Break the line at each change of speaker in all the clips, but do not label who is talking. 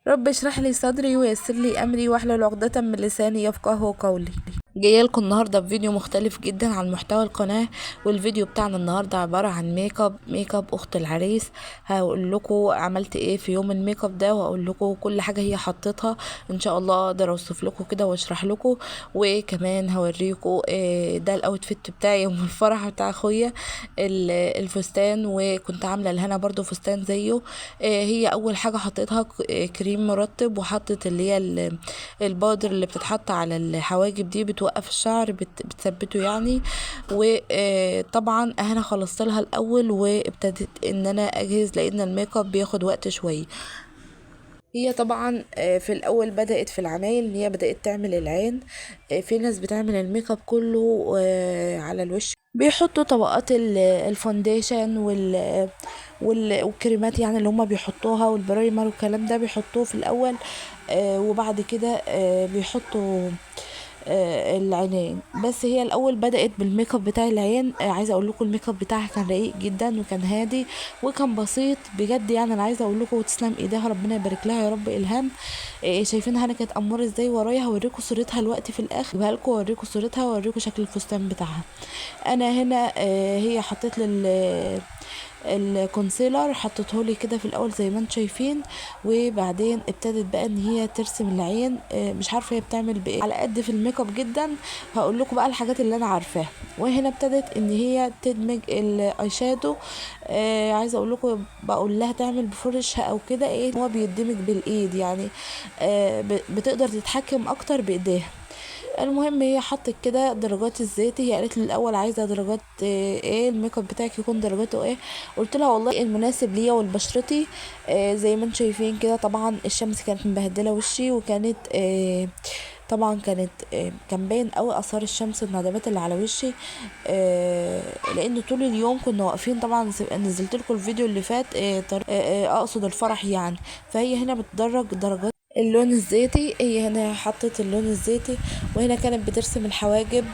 رب اشرح لي صدري ويسر لي امري واحلل عقدة من لساني يفقهوا قولي. جاية لكم النهارده بفيديو مختلف جدا عن محتوى القناة، والفيديو بتاعنا النهارده عبارة عن ميك اب اخت العريس. هقول لكم عملت ايه في يوم الميك اب ده، وهقول لكم كل حاجة هي حطتها ان شاء الله اقدر اوصف لكم كده واشرح لكم، وكمان هوريكم ده ال outfit بتاعي يوم الفرح بتاع اخويا، الفستان، وكنت عامله لهنا برضو فستان زيه. هي اول حاجة حطيتها كريم مرطب، وحطت اللي هي ال powder اللي بتتحط على الحواجب دي، بتوقف الشعر، بتثبته يعني. وطبعا انا خلصت لها الاول وابتديت ان انا اجهز، لان الميك اب بياخد وقت شوية. هي طبعا في الاول بدات في العمايل ان هي بدات تعمل العين. في ناس بتعمل الميك اب كله على الوش، بيحطوا طبقات ال foundation والكريمات اللي هما بيحطوها وال primer والكلام ده، بيحطوه في الاول، وبعد كده بيحطوا العينين. بس هي الاول بدات بالميك اب بتاع العين. عايزه اقول لكم الميك اب بتاعها كان رقيق جدا وكان هادي وكان بسيط بجد، انا عايزه اقول لكم تسلم ايديها، ربنا يبارك لها يا رب. الهام، شايفينها انا كانت اموره ازاي ورايا، هوريكم صورتها دلوقتي في الاخر، هجيبها لكم واوريكم صورتها واوريكم شكل الفستان بتاعها. انا هنا هي حطيت لي ال concealer، حطيته لي كده في الاول زي ما انتم شايفين، وبعدين ابتدت بقى ان هي ترسم العين. مش عارفه هي بتعمل بايه، على قد في الميك اب جدا. هقول لكم بقى الحاجات اللي انا عارفاها. وهنا ابتدت ان هي تدمج ال eye shadow. عايزه اقول لكم بقول لها تعمل بفرشه او كده، ايه هو بيدمج بالايد يعني، بتقدر تتحكم اكتر بايديها. المهم هي حطت كده درجات الزيت. هي قالت لي الاول عايزه درجات ايه، الميك اب بتاعك يكون درجاته ايه. قلت لها والله المناسب ليا ولبشرتي، زي ما انتم شايفين كده. طبعا الشمس كانت مبهدله وشي، وكانت طبعا كان باين قوي اثار الشمس والندبات اللي على وشي، لان طول اليوم كنا واقفين. طبعا نزلت لكم الفيديو اللي فات، اقصد الفرح يعني. فهي هنا بتدرج درجات اللون الزيتي، هي هنا حطت اللون الزيتي، وهنا كانت بترسم الحواجب،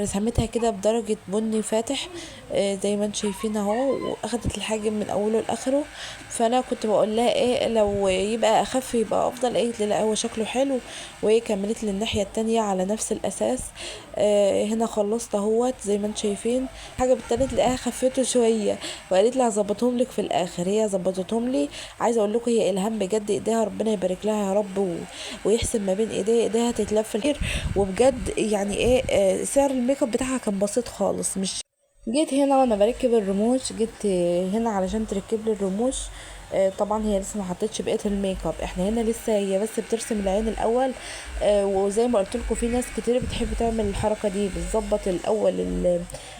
رسمتها كده بدرجة بني فاتح، زي ما انتم شايفين اهو، واخدت الحاجب من اوله لاخره. فانا كنت بقول لها ايه لو يبقى اخف يبقى افضل، قالت لي لا هو شكله حلو، وهي كملت لي الناحية التانية على نفس الاساس. هنا خلصت اهوت زي ما انتم شايفين. الحاجب التالت لقاها خفته شوية، وقالت لي هظبطهم لك في الاخر، هي ظبطتهم لي. عايزة اقول لكم هي الهام بجد ايديها ربنا يبارك لها يا رب، ويحسن ما بين ايديها، ايديها تتلف الخير. وبجد يعني ايه، سعر الميك اب بتاعها كان بسيط خالص. مش جيت هنا وانا بركب الرموش، جيت هنا علشان تركب لي الرموش. طبعا هي لسه ما حطتش بقية الميك اب، احنا هنا لسه هي بس بترسم العين الاول. وزي ما قلت لكم في ناس كتير بتحب تعمل الحركة دي، بتظبط الاول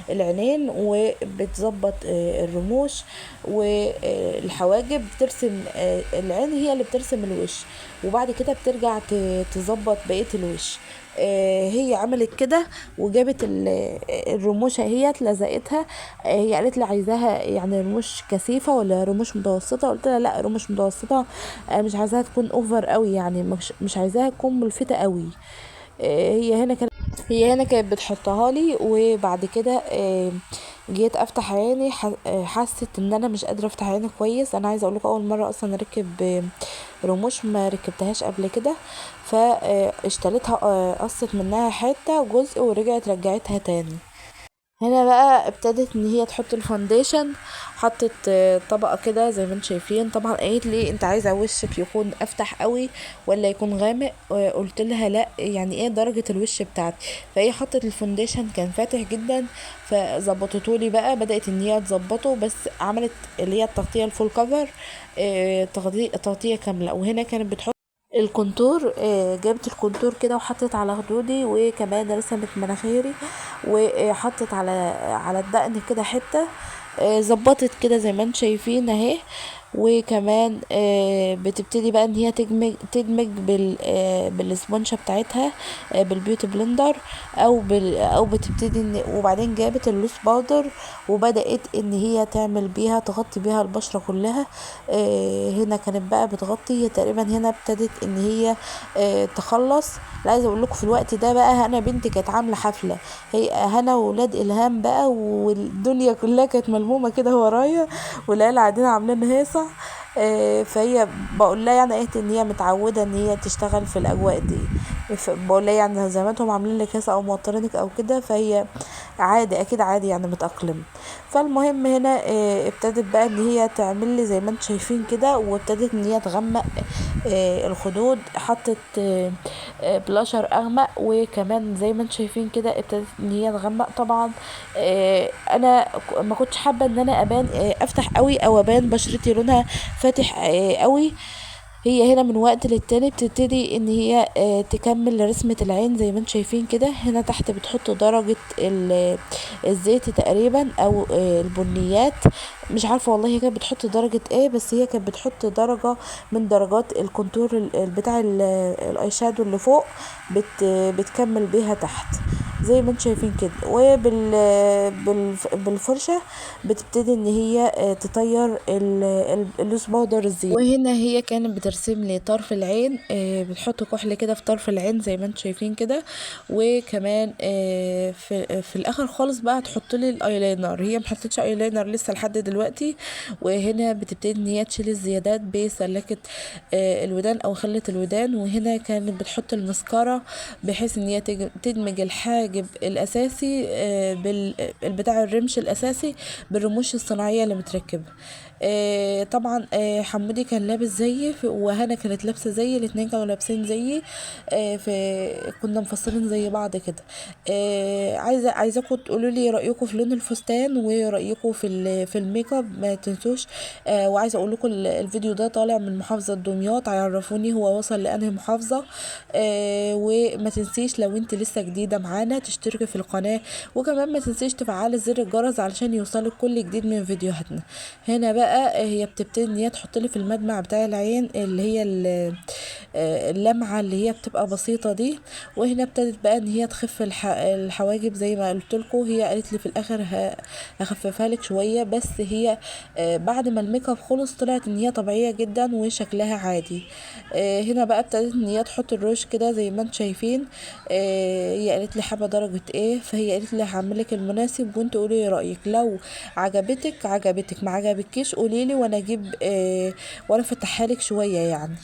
العينين وبتظبط الرموش والحواجب، بترسم العين هي اللي بترسم الوش، وبعد كده بترجع تظبط بقية الوش. هي عملت كده وجابت الرموش اهيت لزقتها. هي قالت لي عايزاها رموش كثيفة ولا رموش متوسطة، قلت لها لا رموش متوسطة، مش عايزاها تكون اوفر قوي، يعني مش عايزاها تكون ملفتة قوي. هي هنا كانت بتحطها لي. وبعد كده جيت افتح عيني، حست ان انا مش قادرة افتح عيني كويس. انا عايزة اقول لكم اول مرة اصلا اركب رموش، ما ركبتهاش قبل كده، فاشتريتها، قصت منها حتة جزء ورجعت رجعتها تاني. هنا بقى ابتدت ان هي تحط ال foundation، حطت طبقة كده زي ما انتم شايفين. طبعا قالت لي انت عايزة وشك يكون افتح قوي ولا يكون غامق، قلت لها لا يعني ايه درجة الوش بتاعتي. فهي حطت ال foundation كان فاتح جدا، فظبطته لي بقى، بدأت ان هي تظبطه، بس عملت اللي هي التغطية ال full cover، تغطية كاملة. وهنا كانت بتحط ال contour، جابت ال contour كده وحطت على خدودي، وكمان رسمت مناخيري، وحطت على الدقن كده حتة، ظبطت كده زي ما انتم شايفين اهي. وكمان بتبتدي بقى ان هي تدمج بالسبونجة بتاعتها، بال beauty blender او بتبتدي ان، وبعدين جابت ال loose powder وبدأت ان هي تعمل بيها، تغطي بيها البشرة كلها. هنا كانت بقى بتغطي تقريبا، هنا ابتدت ان هي تخلص. لا، عايزه اقول لكم في الوقت ده بقى هنا بنتي كانت عامله حفلة، هي هنا وولاد الهام بقى، والدنيا كلها كانت ملمومه كده ورايا، والعيال قاعدين عاملين هيصه. فهي بقول لها يعني قالت ان هي متعوده ان هي تشتغل في الاجواء دي. بقول لها يعني زي ما انتم عاملين لك هيصه او موترينك او كده، فهي عادي اكيد عادي يعني متاقلمه. فالمهم هنا ابتدت بقى ان هي تعمل لي زي ما انتم شايفين كده، وابتدت ان هي تغمق الخدود، حطت بلاشر اغمق، وكمان زي ما انتم شايفين كده ابتدت ان هي تغمق. طبعا انا ما كنتش حابة ان انا ابان افتح قوي او ابان بشرتي لونها فاتح قوي. هي هنا من وقت للتاني بتبتدي ان هي تكمل رسمة العين زي ما انتم شايفين كده. هنا تحت بتحط درجة الزيت تقريبا او البنيات، مش عارفة والله هي كانت بتحط درجة ايه، بس هي كانت بتحط درجة من درجات ال contour بتاع ال eye shadow اللي فوق، بتكمل بيها تحت زي ما انتم شايفين كده. وبالفرشة بتبتدي ان هي تطير ال loose powder الزيادة. وهنا هي كانت بترسم لي طرف العين، بتحط كحل كده في طرف العين زي ما انتم شايفين كده. وكمان في الاخر خالص بقى هتحط لي الايلاينر، هي ما حطتش ايلاينر لسه لحد دلوقتي. وهنا بتبتدي ان هي تشيل الزيادات بسلكة الودان او خلة الودان. وهنا كانت بتحط المسكرة بحيث ان هي تدمج الحاجب الاساسي بتاع الرمش الاساسي بالرموش الصناعية اللي متركبة. طبعا حمودي كان لابس زيي وهنا كانت لابسة زيي، الاتنين كانوا لابسين زيي، كنا مفصلين زي بعض كده. عايزاكم تقولوا لي رايكم في لون الفستان ورايكم في الميك اب، ما تنسوش. وعايزه اقول لكم الفيديو ده طالع من محافظة دمياط، عرفوني هو وصل لانهي محافظة. وما تنسيش لو انت لسه جديدة معانا تشتركي في القناة، وكمان ما تنسيش تفعلي زر الجرس علشان يوصلك كل جديد من فيديوهاتنا. هنا بقى هي بتبتدي ان هي تحط لي في المدمع بتاع العين اللي هي اللمعة اللي هي بتبقى بسيطة دي. وهنا ابتدت بقى ان هي تخف الحواجب زي ما قلت لكم، هي قالت لي في الاخر هخففها لك شوية، بس هي بعد ما الميك اب خلص طلعت ان هي طبيعية جدا وشكلها عادي. هنا بقى ابتدت ان هي تحط الروج كده زي ما انتم شايفين. هي قالت لي حابة درجه ايه، فهي قالت لي هعمل لك المناسب وانتوا قولي رايك، لو عجبتك عجبتك، ما عجبتكيش قولي لي وانا اجيب وانا افتحها لك شوية يعني.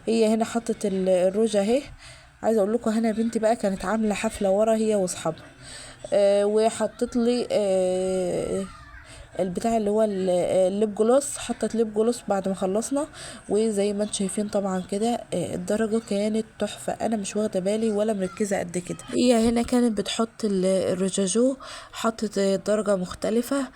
هي هنا حطت الروج اهي. عايزه اقول لكم هنا بنتي بقى كانت عامله حفلة ورا هي واصحابها، وحطت لي البتاع اللي هو ال lip gloss، حطت lip gloss بعد ما خلصنا. وزي ما انتم شايفين طبعا كده الدرجة كانت تحفة، انا مش واخده بالي ولا مركزه قد كده. هي هنا كانت بتحط الرجاجو، حطت درجه مختلفة،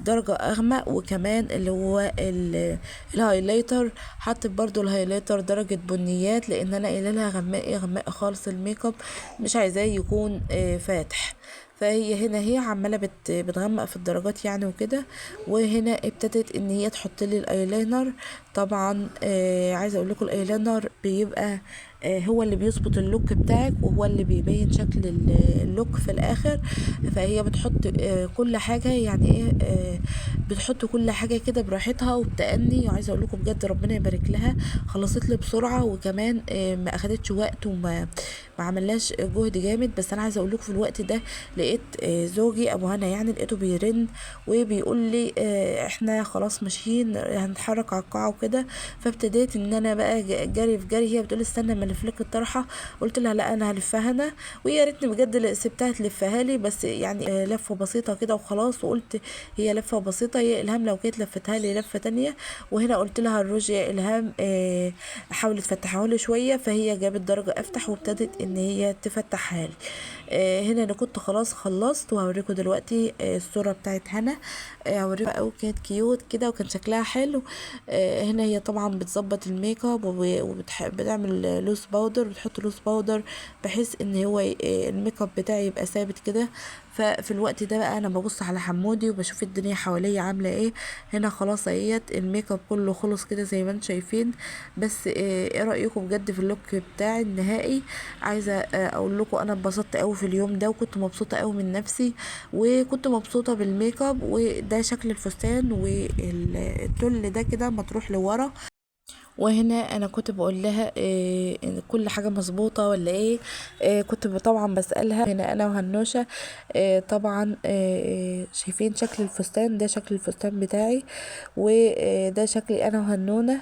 درجه اغمق، وكمان اللي هو ال highlighter، حطت برضو ال highlighter درجه بنيات، لان انا قايله لها غمقي غمقي خالص الميك اب، مش عايزاه يكون فاتح. فهي هنا هي عماله بتغمق في الدرجات يعني وكده. وهنا ابتدت ان هي تحط لي الايلاينر. طبعا عايزه اقول لكم الايلاينر بيبقى هو اللي بيظبط ال look بتاعك، وهو اللي بيبين شكل ال look في الاخر. فهي بتحط كل حاجة يعني ايه، بتحط كل حاجة كده براحتها وبتأني. وعايزه اقول لكم بجد ربنا يبارك لها، خلصت لي بسرعة، وكمان ما اخدتش وقت وما ما عملناش جهد جامد. بس انا عايزه اقول لكم في الوقت ده لقيت زوجي ابو هنا يعني لقيته بيرن وبيقول لي احنا خلاص ماشيين هنتحرك على القاعة وكده. فابتديت ان انا بقى جري في جري، هي بتقول استنى ما الف لك الطرحة، قلت لها لا انا هلفها انا، ويا ريتني بجد سبتها تلفها لي، بس يعني لفه بسيطة كده وخلاص. وقلت هي لفه بسيطة يا الهام، لو كانت لفتها لي لفه تانية. وهنا قلت لها الروج يا الهام حاولي تفتحها لي شوية، فهي جابت درجه افتح وابتدت ان هي تفتحها لي. هنا انا كنت خلاص خلصت، وهوريكم دلوقتي الصورة بتاعت هنا. هوريكم قوي كانت cute كده وكان شكلها حلو. هنا هي طبعا بتظبط الميك اب وبتعمل loose powder، بتحط loose powder بحيث ان هو الميك اب بتاعي يبقى ثابت كده. ففي الوقت ده بقى انا ببص على حمودي وبشوف الدنيا حواليا عامله ايه. هنا خلاص اهيت الميك اب كله خلص كده زي ما انتم شايفين. بس ايه رايكم بجد في ال look بتاعي النهائي؟ عايزه اقول لكم انا اتبسطت قوي في اليوم ده، وكنت مبسوطة قوي من نفسي، وكنت مبسوطة بالميك اب. وده شكل الفستان والتل ده كده مطروح لورا. وهنا انا كنت بقول لها إيه كل حاجة مظبوطة ولا ايه، كنت طبعا بسألها. هنا انا وهنوشة طبعا شايفين شكل الفستان ده، شكل الفستان بتاعي، وده شكلي انا وهنونة.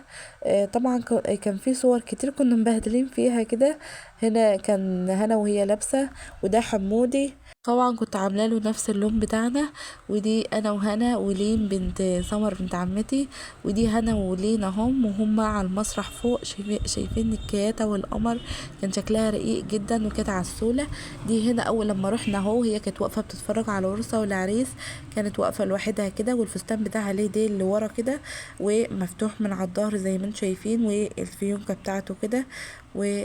طبعا كان في صور كتير كنا مبهدلين فيها كده. هنا كان هنا وهي لابسة، وده حمودي طبعا كنت عامله له نفس اللون بتاعنا. ودي انا وهنا ولين بنت سمر بنت عمتي، ودي هنا ولين اهم، وهم على المسرح فوق شايفين الكياته والقمر، كان شكلها رقيق جدا وكانت عسوله. دي هنا اول لما رحنا اهو، هي كانت واقفه بتتفرج على العروسه والعريس، كانت واقفه لوحدها كده، والفستان بتاعها ليه ديل لورا كده ومفتوح من على الظهر زي ما انتم شايفين، والفيونكه بتاعته كده. و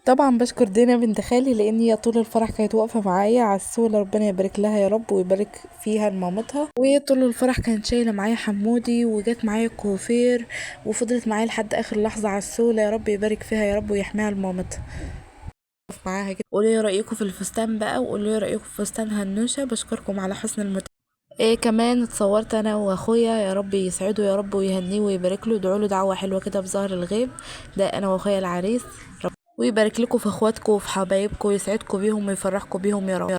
طبعا بشكر دينا بنت خالي لان هي طول الفرح كانت واقفه معايا عسوله، ربنا يبارك لها يا رب ويبارك فيها لمامتها. وطول الفرح كانت شايله معايا حمودي، وجت معايا الكوافير، وفضلت معايا لحد اخر لحظه عسوله، يا رب يبارك فيها يا رب ويحميها لمامتها معاها كده. قولوا لي رايكم في الفستان بقى، وقولوا لي رايكم في فستان هنوشه. بشكركم على حسن المتابعه. ايه كمان اتصورت انا واخويا، يا رب يسعده يا رب ويهنيه ويبارك له، ادعوا له دعوه حلوه كده بظهر الغيب. ده انا واخويا العريس، ويبارك لكم في اخواتكم وفي حبايبكم، ويسعدكم بيهم ويفرحكم بيهم يا رب.